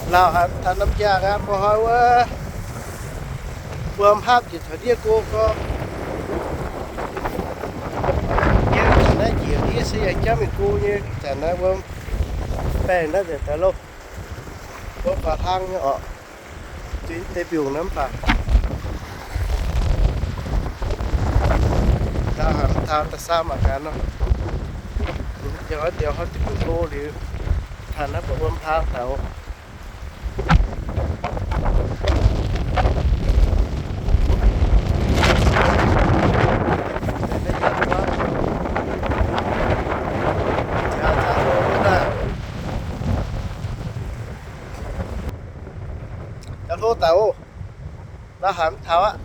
Lauh haic, taux norm jaa aqv, mbuo hnoi wuov wuom hapv njiec taux ndiev go gorngv. Ndiev taux naaiv njiec ndiev se yaac jangv mingh go nyei. Zanc naaiv wuom baengh naaiv nzengc daaih loh. Wuov faaux hlang nyei orqc. Zuiz deix mbiungc naaiv mv baac lauh haic, mv taux da'saam mangc gaax nor. Jiex hnoi diex hnoi deix mingh go liuz, taux naaiv mbuo wuom hlang daaih oc. Jaax hlo daaih oc. Lauh haic, mv taux aqv.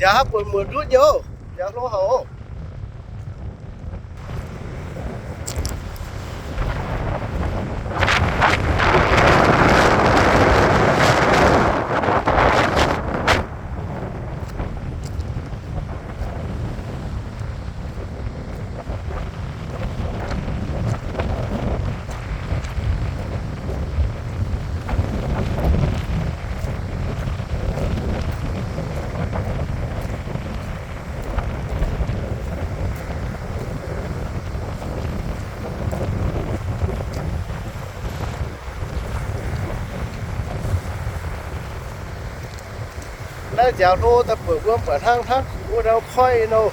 Jaax haaix buonc muoc ndutv nyei oc. Jaax hlo haic oc. Naaiv nziaaux hlo daaih buatc wuom buatc hnangv hnangv kuqc wuov ndau koiv nor.